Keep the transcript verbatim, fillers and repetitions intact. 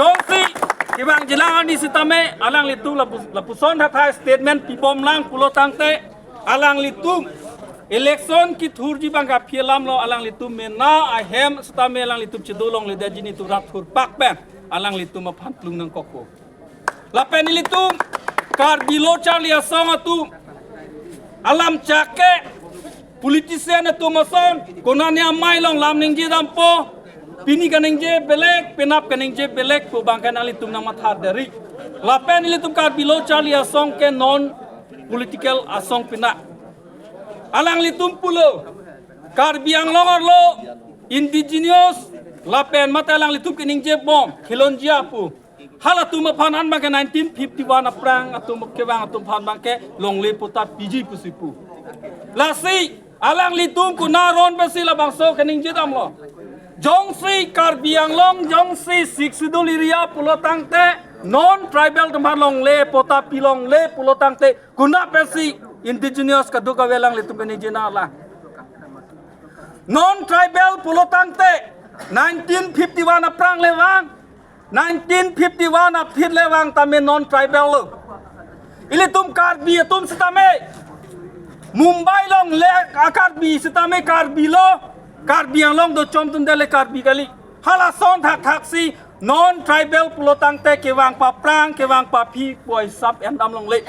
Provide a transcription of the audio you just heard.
Jongsi kevang jilang ani sitame alanglitum lapu- lapuson hathai statement pibomlang pulo tangte alanglitum election kethurji abang kaphi alamlo alanglitum mena ahem sitame alanglitum chedolongledetji nelitum rat thurpak pen alanglitum aphan plung nangkokpo. Lapen ilitum Karbi Lo Charli Asong atum alam chak ke politician atum ason konane amei along lam ningje dampo, pini kaningje belek, penap kaningje belek pu abang ke nanglitum nangmatha deri. Lapen ilitum Karbi Lo Charli Asong ke non political asong pina. Alanglitum pulo Karbi Anglong arlo indigenous lapen mate alanglitum keningjebom khilonjia pu. Halatum aphan an abang ke nineteen fifty-one aphrang atum kevang atum aphan abang ke longle patta piji pusi pu. Lasi alanglitum konat aron pensi labangso keningje damlo. Jongsi Karbi Anglong jongsi Sixth Schedule area pulo tangte non tribal atum aphan longle patta pilongle pulo tangte konat pensi indigenous kadokave alanglitum keningje nanglang. Non tribal pulo tangte nineteen fifty-one aphrang le vang, nineteen fifty-one aphi le vang tame non tribal lo. Ilitum Karbi atum sitame Mumbai along le a Karbi sitame Karbi lo, Karbi Anglong do chom atum dele Karbi kali. Halason thakthak si non tribal pulo tangte kevang paphrang kevang paphi pu hisap endam longle.